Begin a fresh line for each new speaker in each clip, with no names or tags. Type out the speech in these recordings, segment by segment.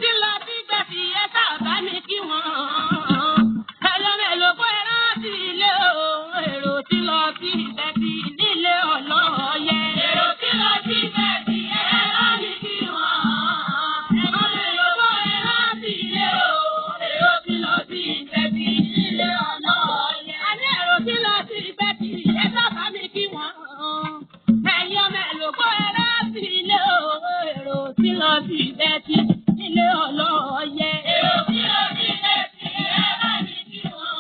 tí lọ sí gbẹ̀sì ẹ sábà mi kí wọ́n. Ẹyọ mélòó kó ẹ rántí ilé o, èrò tí lọ sí gbẹ̀sì nílé ọlọ́yẹ. Èrò tí lọ sí gbẹ̀sì ẹ bá mi kí wọ́n. Ẹyọ mélòó kó ẹ rántí ilé o, èrò tí lọ sí gbẹ̀sì nílé ọlọ́yẹ. Àní èrò tí lọ sí gbẹ̀sì ẹ sábà mi kí wọ́n. Ẹyọ mélòó kó ẹ rántí ilé o, èrò tí lọ sí gbẹ̀sì nílé ọlọ́yẹ. Èrò tí lọ sí gbẹ̀sì ẹ bá mi kí wọ́n.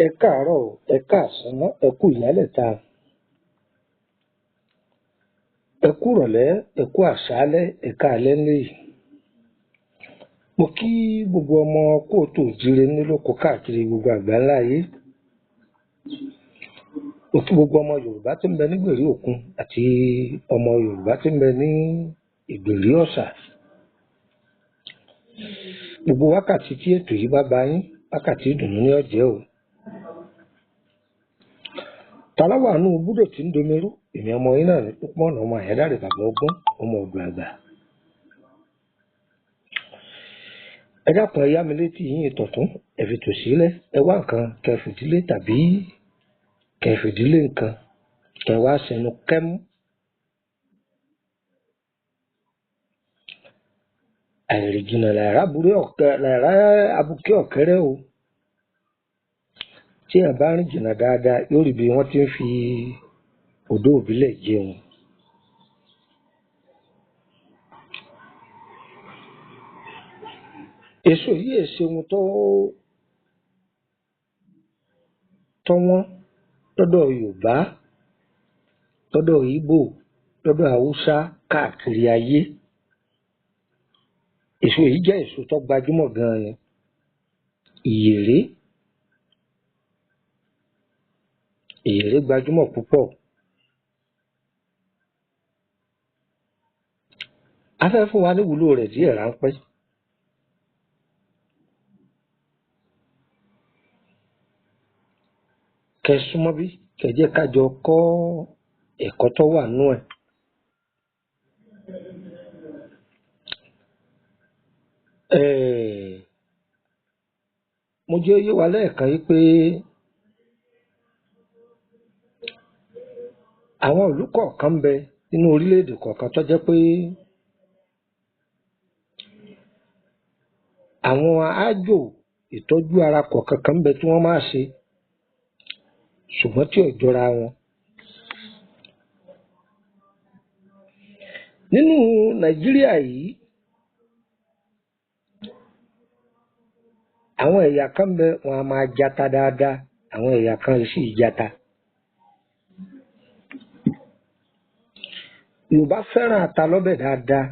Ẹ káàárọ̀, ẹ káàsán, ẹ kú ìyálẹ̀ta, ẹ kú ìrọ̀lẹ́, ẹ kú àṣálẹ́, ẹ káalẹ́ nílé. Mo kí gbogbo ọmọ kóòtù òjíire nílòkó káàkiri gbogbo àgbáńlá ayé. Mo kí gbogbo ọmọ Yorùbá tí ń bẹ nígbèrí òkun àti ọmọ Yorùbá tí ń bẹ ní ìgbèrí ọ̀sà. Gbogbo wákàtí tí ètò yìí bá bá yín, wákàtí ìdùnnú ní ọ̀jẹ́ o. Tàláwà nù búdò tí ń domirú, èmi ọmọ yín náà ní púpọ̀ ọ̀nà ọmọ àyádáre bàbá ọgbọ́n, ọmọ ọ̀dọ̀ àgbà. Ẹ dákun, ẹ yá mi létí yín ìtọ̀tún, ẹ fi tò sílẹ̀, ẹ wá nǹkan kẹ fìdílé tàbí kẹ fìdílé nǹkan, kẹ wá sẹnu kẹ́mú. Àìrìnjìnà làrá burú ọ̀kẹ́ làrá abùkẹ́ ọ̀kẹ́rẹ́ o. Tí ẹ bá rìn jìnnà dáadáa, yóò rí bí wọ́n ti ń fi odó ìbílẹ̀ jẹun. Èso yìí è ṣe ohun tó wọ́n lọ́dọ̀ Yorùbá, lọ́dọ̀ Ìgbò, lọ́dọ̀ Haúsá káàkiri ayé. Èso yìí jẹ́ èso tó gbajúmọ̀ gan-an ni. Ìyèré. Ìyèré gbajúmọ̀ púpọ̀. A fẹ́ fún wa ní ìwúlò rẹ̀ díẹ̀ ráńpẹ́. Kẹ súnmọ́ bí, kẹ jẹ́ ká jọ kọ́ ẹ̀kọ́ tó wà nínú ẹ̀. Mo jẹ́ ó yé wa lẹ́ẹ̀kan yí pé àwọn ìlú kọ̀ọ̀kan ń bẹ nínú orílẹ̀-èdè kọ̀ọ̀kan tó jẹ́ pé àwọn aájò ìtọ́jú ara kọ̀ọ̀kan kan ń bẹ tí wọ́n máa ṣe, ṣùgbọ́n tí ò jọra wọn. Nínú Nàìjíríà yìí, àwọn ẹ̀yà kan ń bẹ wọn a máa jata dáadáa, àwọn ẹ̀yà kan sì jata. Yorùbá fẹ́ràn ata lọ́bẹ̀ dáadáa.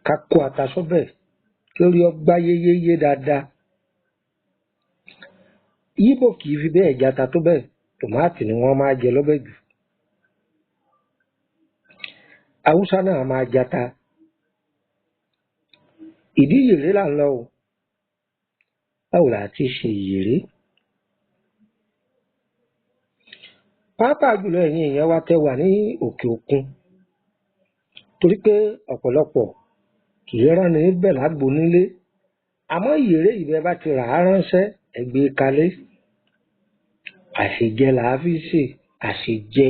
Ká kó ata sọ́bẹ̀ kí ó rí ọ gbá yéyéyé dáadáa. Íbò kì í fi bẹ́ẹ̀ jata tó bẹ́ẹ̀, tòmátì ni wọ́n máa jẹ lọ́bẹ̀ jù. Haúsá náà máa jata. Ìdí ìyèré là ń lọ o. Báwo là á ti ṣe ìyèré? Pàápàá jùlọ ẹ̀yin èèyàn wa tẹ́ wà ní òkè òkun. Torí pé ọ̀pọ̀lọpọ̀ kì í rán ni bẹ̀ lágbo nílé. Àmọ́ ìyèré yìí bẹ́ẹ̀ bá ti rà á ránṣẹ́, ẹ gbé e kalẹ̀. Àṣejẹ là á fi ṣe, àṣejẹ.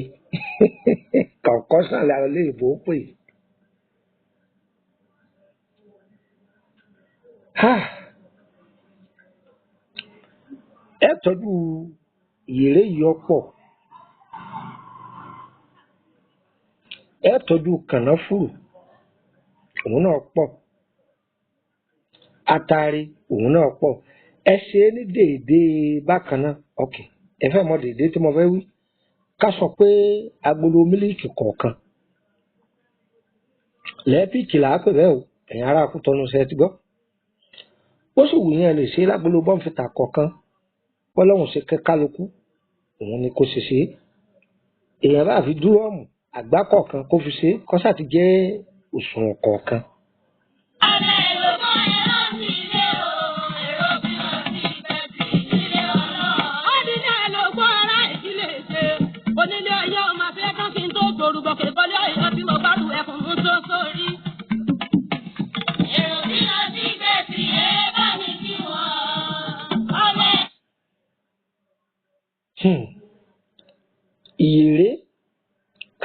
Kọ̀ǹkọ́ṣàn làwọn olóyìnbó ń pè. Ẹ tọ́jú ìyèré yìí ọ̀pọ̀. Ẹ tọ́jú kànáfùrù, òun náà pọ̀. Atare, òun náà pọ̀. Ẹ ṣe é ní déédéé bákan náà. Ok, ẹ fẹ́ mọ déédéé tí mo fẹ́ wí. Ká sọ pé agolo mílíìkì kọ̀ọ̀kan. Lẹ́ẹ̀pìkì là á pè bẹ́ẹ̀ o, ẹ̀yin ará Kútọ́nù ṣe ti gbọ́. Bó sì wù yín ẹ lè ṣe é lágolo bọ́ǹfìtà kọ̀ọ̀kan. Bọ́lọ́hun ṣe kẹ́ kálukú, òun ni kó ṣe ṣe é. Èèyàn bá fi dúrọ́ọ̀mù àgbá kọ̀ọ̀kan kó fi ṣe é, kó ṣáà ti jẹ́ òṣùwọ̀n kọ̀ọ̀kan.
Onílé ayé ọmọ afẹ́ tán kí n tó gbòrúbọ̀kẹ̀ bọ́lé ọ̀yọ́ tí mo bá rù ẹkùn mú tó sórí.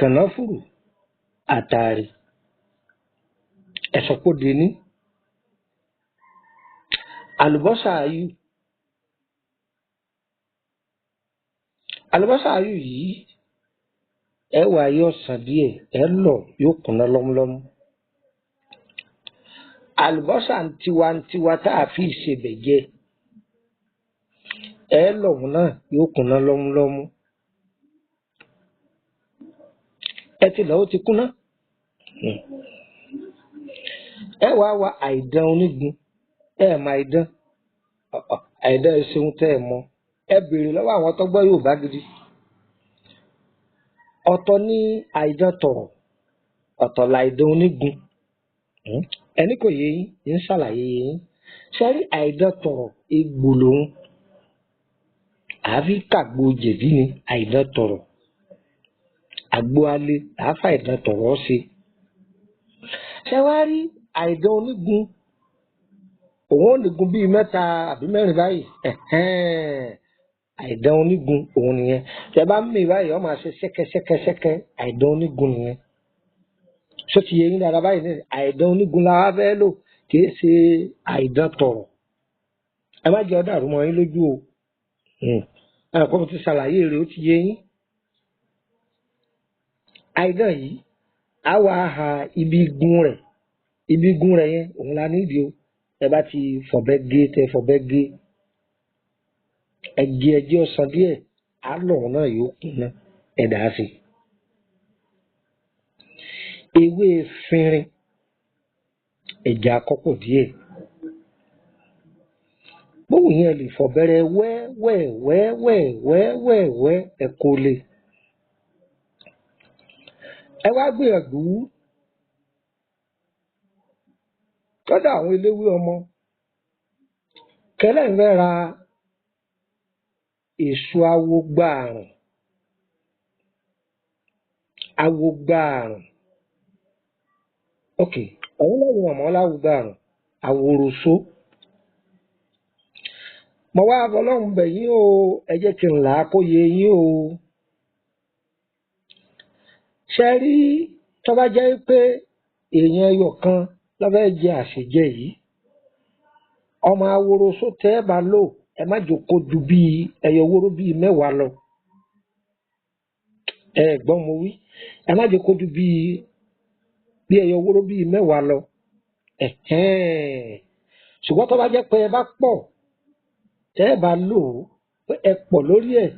Kànáfùrù, àtàrí, ẹ̀sọ́ kó de ní. Àlùbọ́sà ayù. Àlùbọ́sà ayù yìí ẹ wà yóò sàn díẹ̀, ẹ lọ yóò kúnná lọ́múlọ́mú. Àlùbọ́sà tiwantiwa tá a fi ìsebẹ̀ jẹ, ẹ lọ̀hún náà yóò kúnná lọ́múlọ́mú. Ẹ ti lọ, ó ti kúnná. Ẹ wá wa àìdán onígun, ẹ mà àìdán. Àìdán ẹ ṣeun tẹ́ ẹ mọ̀. Ẹ béèrè lọ́wọ́ àwọn tó gbọ́ Yorùbá gidi. Ọ̀tọ̀ ní àìdán tọ̀rọ̀, ọ̀tọ̀ làìdán onígun. Ẹni kò yé yín, ń ṣàlàyé yín. Ṣé rí àìdán tọ̀rọ̀ egbò lòun? Àfi kàgbo jẹ̀dí ni àìdán tọ̀rọ̀. Àgbo alẹ́ làáfà àìdán tọ̀rọ̀ ṣe. Ṣé wá rí àìdán onígun? Òun ò nígun bíi mẹ́ta àbí mẹ́rin báyìí. Àìdán onígun òun nìyẹn. Tẹ bá ń mì báyìí, ó máa ṣe ṣẹ́kẹ́ṣẹ́kẹ́ṣẹ́kẹ́. Àìdán onígun nìyẹn. Ṣó ti yé yín dáadáa báyìí ní? Àìdán onígun la wá fẹ́ lò, kìí ṣe àìdán tọ̀rọ̀. Ẹ má jẹ́ ó dàrú mọ́ yín lójú o. Ẹ kọ́ mo ti ṣàlàyé rẹ̀, ó ti yé yín. Àìdán yìí, á wá ha ibi igun rẹ̀. Ibi igun rẹ̀ yẹn, òun la nídìí o. Ẹ bá ti fọ̀bẹ gé, tẹ fọ̀bẹ gé. Ẹ gé ẹjẹ́ ọ̀sán díẹ̀, á lọ̀hún náà yóò kúnná. Ẹ dà á sí. Ewé efinrin, ẹja àkọ́pọ̀ díẹ̀. Bóun yẹn lè fọ̀bẹ̀rẹ̀ wẹ́wẹ́wẹ́wẹ́wẹ́wẹ́ ẹ kó lè. Ẹ wá gbìyànjú lọ́dọ̀ àwọn eléwé ọmọ. Kẹ́lẹ́ ń fẹ́ ra èso awogbaàrùn. Awogbaàrùn. Ok, òun náà ni màmá láwùgbàrùn, àwòròṣó. Mo wá fọlọ́run bẹ̀ yín o, ẹ jẹ́ kí n là á kó yé yín o. Ṣé rí tó bá jẹ́ pé èèyàn ẹyọ kan ló fẹ́ jẹ àṣejẹ yìí, ọmọ aworoṣó tẹ́ ẹ bá lò, ẹ má jókòó ju bíi ẹyọ wóró bíi mẹ́wàá lọ. Ẹ gbọ́n mo wí, ẹ má jókòó ju bíi ẹyọ wóró bíi mẹ́wàá lọ. Ṣùgbọ́n tó bá jẹ́ pé ẹ bá pọ̀, tẹ́ ẹ bá lò ó, pé ẹ pọ̀ lórí ẹ̀,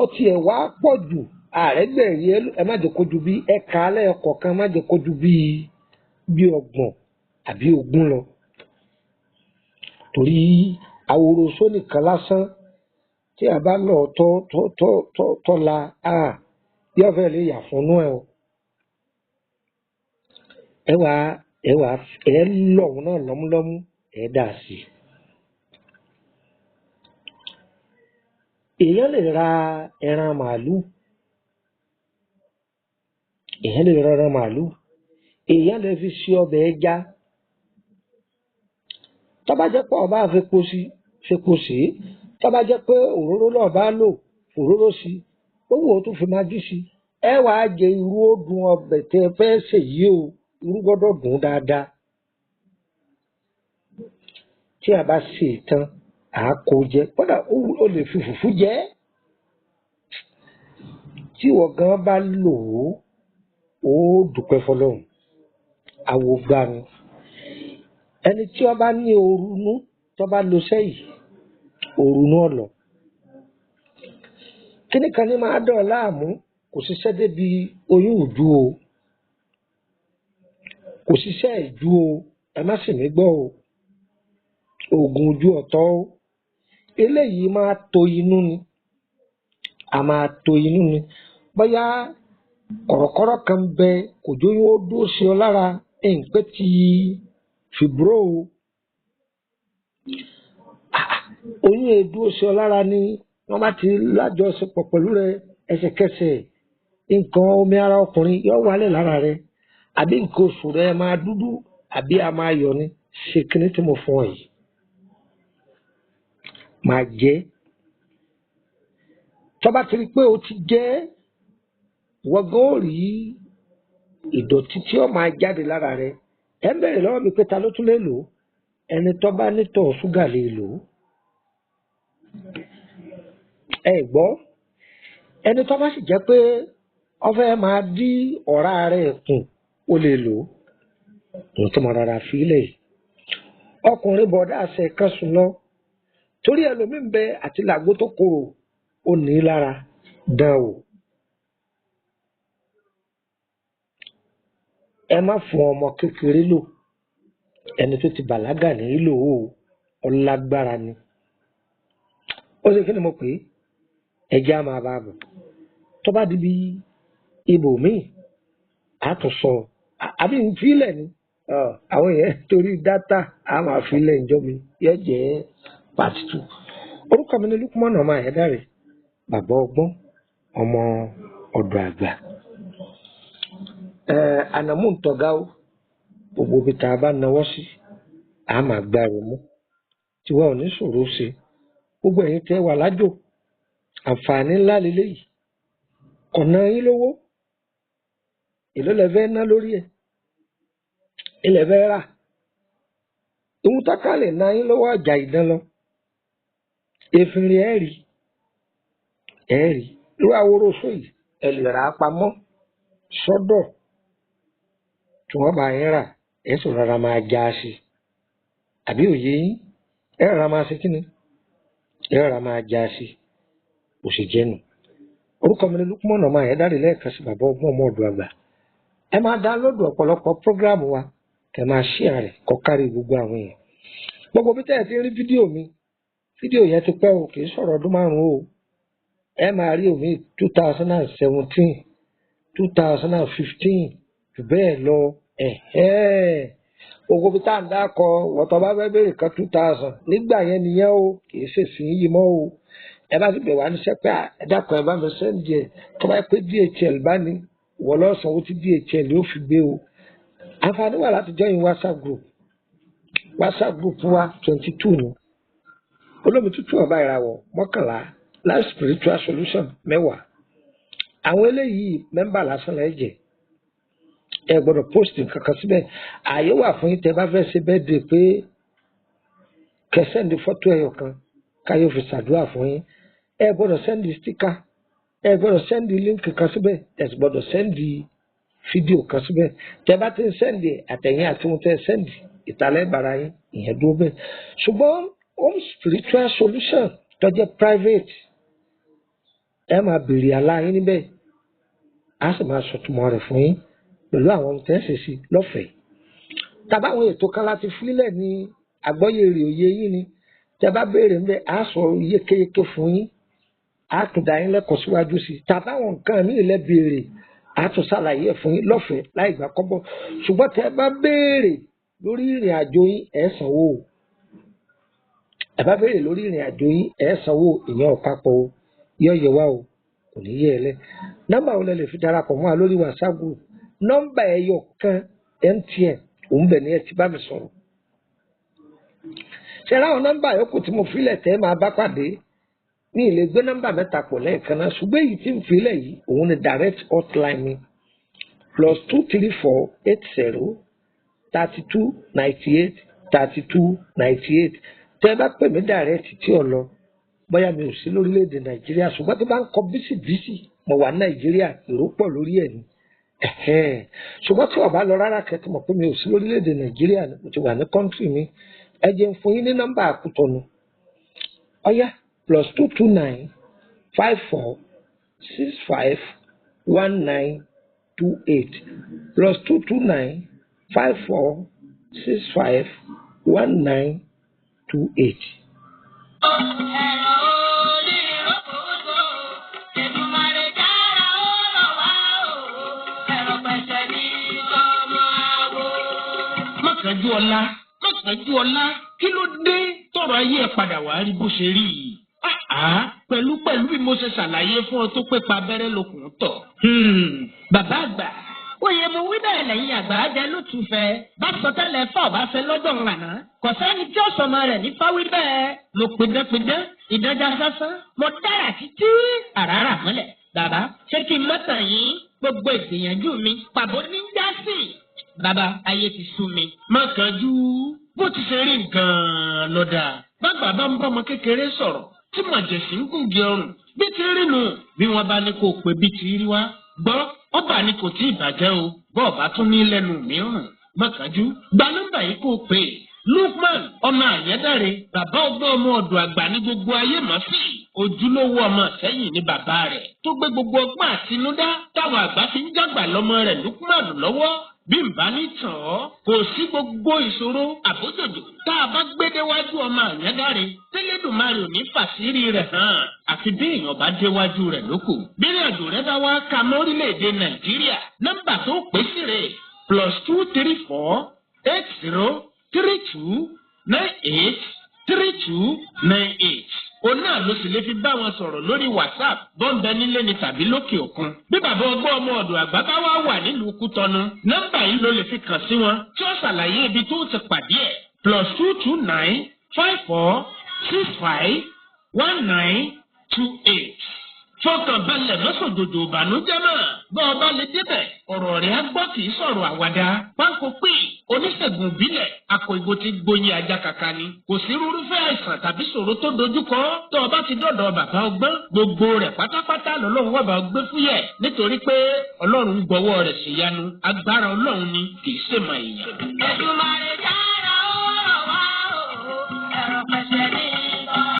ó tiẹ̀ wá pọ̀ jù, ààrẹ gbẹ̀rí ẹ má jẹ́ kó ju bí ẹ̀ka alẹ́ kọ̀ọ̀kan, má jẹ́ kó ju bí 30 àbí 20 lọ. Torí aworoṣó nìkan lásán tí a bá lọ tọ́ tọ́ tọ́ tọ́ tọ́ la a yóò fẹ́ lè yà fúnú ẹ o. Ẹ wá ẹ wá ẹ lọ̀hún náà lọ́múlọ́mú, ẹ dà sí i. Èèyàn lè ra ẹran màálù. Èèyàn lè ra ẹran màálù. Èèyàn lè fi ṣe ọbẹ̀ ẹja. Tó bá jẹ́ pé ọba fepo sí, fepo sí. Tó bá jẹ́ pé òróró náà bá lò, òróró sí. Owó ó tún fi magí sí. Ẹ wàá jẹ irú ó dùn ọbẹ̀ tẹ fẹ́ sè yìí o. Irú gbọ́dọ̀ dùn dáadáa. Tí a bá sè é tán, à á kó jẹ. Kódà ó lè fi fùfú jẹ ẹ́. Tí ìwọ gan bá lò ó, ó dúpẹ́ fọlọ́run. Àwògbà ni. Ẹni tí ó bá ní orunú, tó bá lo iṣẹ́ yìí, orunú ọ̀lọ̀. Kíní kan ní máa dán láàmú, kò ṣiṣẹ́ débi oyún ìju o. Kò ṣiṣẹ́ ìju o, ẹ má sì mí gbọ́ o. Òògùn ojú ọ̀tọ̀ o. Eléyìí máa to inú ni. A máa to inú ni. Bóyá kọ̀rọ̀kọ́rọ́ kan ń bẹ, kò jóyún ó dúró sí ọ lára, ǹpé ti fìbúrò o. Oyún è dúró sí ọ lára ni wọ́n bá ti lájọṣepọ̀ pẹ̀lú rẹ ẹsẹ̀kẹsẹ̀, nǹkan omi ara ọkùnrin yóò wálẹ̀ lára rẹ, àbí nǹkan oṣù rẹ máa dúdú, àbí a máa yọ̀ ni. Ṣe kíní tí mo fún ọ yìí? Máa jẹ. Tó bá ti rí pé o ti jẹ Wọ́n gan ó rí ìdọ̀tí tí ó máa jáde lára rẹ. Ẹ ń bẹ̀rẹ̀ lọ́wọ́ mi pé ta ló tún lè lò ó? Ẹni tó bá nítọ̀ ṣúgà lè lò ó. Ẹ gbọ́, ẹni tó bá sì jẹ́ pé ó fẹ́ máa dí ọ̀rá rẹ̀ kùn, ó lè lò ó. Òun tó máa rárá fílẹ̀ yìí. Ọkùnrin bọ̀dá àṣẹ kan sùn lọ. Torí ẹlòmíín bẹ àti làgbo tó korò, ó ní í lára dán o. Ẹ má fún ọmọ kékeré lò. Ẹni tó ti bàlágà ní í lò ó, ọlágbára ni. Ó ṣe kí ni mo pè é? Ẹ jẹ́ á máa bá a bọ̀. Tó bá di bí ibòmíì, á tún sọ, àbí ń fílẹ̀ ni. Àwọn èèyàn torí dátà á máa fílẹ̀ ǹjọ́ mi, yóò jẹ́ part 2. Orúkọ mi ni Lukman ọmọ Àyádáre, bàbá ọgbọ́n, ọmọ ọ̀dọ̀ àgbà. Ànàmú ń tọ́gá o, gbogbo ibi tá a bá nawọ́ sí, a máa gbá rẹ̀ mú. Tiwa ò ní ṣòro ṣe. Gbogbo ẹ̀yin tẹ́ wà lájò, àǹfààní ńlá leléyìí. Kò ná yín lówó. Èló lẹ fẹ́ ná lórí ẹ̀? Ilẹ̀ fẹ́ rà. Ìhun tákà lè ná yín lọ́wọ́ àjà ìdán lọ. Efinrin ẹ̀ rí, ẹ̀ rí. Irú àwòrán oṣù yìí, ẹ lè rà á pamọ́ sọ́dọ̀ tí wọ́n bá yín rà, ẹ̀ sì rọra máa já a sí. Àbí òye yín? Ẹ rọra máa ṣe kíni? Ẹ rọra máa já a sí. Bó ṣe jẹ́ nù. Orúkọ mi ni Lukman ọmọ Àyádáre lẹ́ẹ̀kan sí, bàbá ọgbọ́n ọmọ ọ̀dọ̀ àgbà. Ẹ máa dáńlódù ọ̀pọ̀lọpọ̀ prógráàmù wa, kẹ máa ṣíà rẹ̀ kó kárí gbogbo àwọn èèyàn. Gbogbo bí tẹ́ ẹ ti ń rí fídíò mi, fídíò yẹn ti pẹ́ o, kì í sọ̀rọ̀ ọdún 5 o. Ẹ máa rí omi 2017, 2015, jù bẹ́ẹ̀ lọ. Gbogbo bí tá à ń dákọ, wọ́tọ̀ bá fẹ́ béèrè kan 2000 nígbà yẹn nìyẹn o, kì í ṣèṣin yìí mọ́ o. Ẹ bá ti bẹ̀ wá níṣẹ́ pé ẹ dákun ẹ bá mi sẹ́ndì ẹ̀, tó bá yẹ pé DHL bá ní, wọ́n lọ sanwó tí DHL yóò fi gbé o. Àǹfààní wà láti join WhatsApp group. WhatsApp group wa 22 ni. Olómi tútù ọba ìràwọ̀ 11, Life Spiritual Solution 10. Àwọn eléyìí mẹ́mbà lásán lẹ́ jẹ́. Ẹ gbọ́dọ̀ post nǹkan kan síbẹ̀. Ààyè wà fún yín tẹ́ bá fẹ́ ṣe birthday pé kẹ́ sẹ́ndì fọ́tò ẹyọ kan káyọ̀ fi ṣàdúrà fún yín. Ẹ gbọ́dọ̀ sẹ́ndì sticker. Ẹ gbọ́dọ̀ sẹ́ndì líǹkì kan síbẹ̀. Ẹ sì gbọ́dọ̀ sẹ́ndì fídíò kan síbẹ̀. Tẹ́ bá ti ń sẹ́ndì àtẹ̀yìn àti ohun tẹ́ sẹ́ndì, ìtàlẹ́ ìbára yín, ìyẹn dúró bẹ́ẹ̀. Ṣùgbọ́n Home Spiritual Solution tó jẹ́ private, ẹ máa béèrè àlá yín níbẹ̀. A sì máa sọ̀túnmọ́ rẹ̀ fún yín pẹ̀lú àwọn ohun tẹ́ ṣe sí lọ́fẹ̀ẹ́. Tàbá àwọn ètò kan láti fílẹ̀ ní àgbọ́yé rè òye yín ni. Tẹ́ bá béèrè ńbẹ̀, a sọ yékéyéké fún yín. A tún dá yín lẹ́kọ̀ọ́ síwájú sí i. Tàbá àwọn nǹkan míì lẹ béèrè, a tún ṣàlàyé ẹ̀ fún yín lọ́fẹ̀ẹ́ láì gbà kọ́bọ̀. Ṣùgbọ́n tẹ́ bá béèrè lórí ìrìn àjò yín, ẹ sanwó o. Ẹ bá béèrè lórí ìrìn àjò yín, ẹ sanwó, ìyẹn ò papọ̀ o. Yọ yẹ wá o, kò ní yẹ ẹ lẹ. Nọ́mbà wo lẹ lè fi darapọ̀ mọ́ wa lórí WhatsApp group? Nọ́mbà ẹyọ kan MTN, òun bẹ̀ ni ẹ ti bá mi sọ̀rọ̀. Ṣé láwọn nọ́mbà yòókù tí mo filẹ̀ tẹ́ máa bá pàdé? Mi ì lè gbé nọ́mbà mẹ́ta pọ̀ lẹ́ẹ̀kan náà, ṣùgbọ́n èyí tí ń filẹ̀ yìí, òun ni direct hotline mi. +234 80 32 98 32 98. Tẹ́ ẹ bá pè mí direct tí ò lọ, bóyá mi ò sí lórílẹ̀‐èdè Nàìjíríà, ṣùgbọ́n tí bá ń kọ bísíbísì, mo wà ní Nàìjíríà, èrò pọ̀ lórí ẹ̀ ni. Ṣùgbọ́n tí ó bá lọ rárá kẹ́ ti mọ̀ pé mi ò sí lórílẹ̀‐èdè Nàìjíríà, mo ti wà ní kọ́ńtì mi. Ẹ jẹ́ n fún yín ní nọ́mbà àkútọ̀nù. Ọ̀yá +229 54 65 19 28 +229 54 65 19 28.
Ẹ̀rọ oníròkòtò, Èdùmàrè dára ó rọ̀ wá o, ẹ̀rọ pẹ̀sẹ̀ ní tọmọ àwo.
Mọ̀kànjú ọlá, mọ̀kànjú ọlá, kí ló dé tọrọ ayé ẹ̀ padà wá rí bó ṣe rí yìí? Pẹ̀lú pẹ̀lú bí mo ṣe ṣàlàyé fún ọ tó pé pa abẹ́rẹ́ lókun tọ̀.
Bàbá àgbà, oyè mo wí bẹ́ẹ̀ lẹ́yìn àgbà jẹ́ lótùfẹ́. Bá sọ tẹ́lẹ̀ fọ́ bá fẹ́ lọ́dọ̀ ńlànà. Kò sẹ́ni tí ó sọmọ rẹ̀ ní fáwí bẹ́ẹ̀. Mo pidánpidán, ìdánjá sásán, mo dára títí àràrà mọ́lẹ̀. Bàbá, ṣé kí n mọ́tàn yín? Gbogbo ìgbìyànjú mi pàbó ní já sí. Bàbá, ayé ti sú mi.
Má kánjú, bó ti ṣe rí nǹkan lọ́dà. Bàgbà bá ń bọ́mọ kékeré sọ̀rọ̀ tí màjèṣí ń gùngi ọrùn bí ti rí nù, bí wọ́n bá ní kó o pè bí ti rí wá. Gbọ́, ọba ni kò tí ì bàjẹ́ o, bọ́ọ̀bá tún ní lẹ́nu mìíràn. Má kánjú, gba nọ́mbà yìí kó o pè. Lukman ọmọ Àyẹ́dáre, bàbá ọgbọ́n, ọmọ ọ̀dọ̀ àgbà ní gbogbo ayé mọ̀ sí. Ojúlówó ọmọ sẹ́yìn ní bàbá rẹ̀ tó gbé gbogbo ọgbọ́n àtinúdá táwọn àgbà fi ń jágbà lọ́mọ rẹ̀ Lukman lọ́wọ́. Bí n bá ní tàn ọ́, kò sí gbogbo ìṣòro àbójòjò tá a bá gbé déwájú ọmọ Àyẹ́dáre tẹ́lẹ̀dùmarè ò ní fàṣírí rẹ̀ hàn, àfi bí èèyàn bá déwájú rẹ̀ lókù. Bí ìrìnàjò rẹ bá wá ka mọ́rílẹ̀-èdè Nàìjíríà, nọ́mbà tó pè sí rẹ̀ +234 80 32 98 32 98. Òun náà ló sì lè fi bá wọn sọ̀rọ̀ lórí WhatsApp, bọ́ńbẹ nílé ni tàbí lókè òkun. Bí bàbá ọgbọ́n ọmọ ọ̀dọ̀ àgbà bá wá wà nílùú Kútọ́nù, nọ́mbà yìí ló lè fi kàn sí wọn tí ó ṣàlàyé ibi tó ti pàdé ẹ̀: +229 54 65 19 28. Fọkàn balẹ̀, lọ́sọ̀dòdò ìbànújẹ́ mọ́. Bọ́ ọba lè débẹ̀, ọ̀rọ̀ rẹ̀ á gbọ́, kì í sọ̀rọ̀ àwàdà. Pánkó pé oníṣègùn ìbílẹ̀ akọ ìgò ti gboyin ajá kaka ni. Kò sí rúrúfẹ́ àìsàn tàbí ṣòro tó dojúkọ. Tó o bá ti dọ̀dọ̀ bàbá ọgbọ́n, gbogbo rẹ̀ pátápátá lọ́lọ́run wà bá gbé fúyẹ̀. Nítorí pé Ọlọ́run gbọ́wọ́ rẹ̀ ṣèyanu, agbára Ọlọ́run ni, kì í ṣèmọ̀ èèyàn.
Èdùmàrè.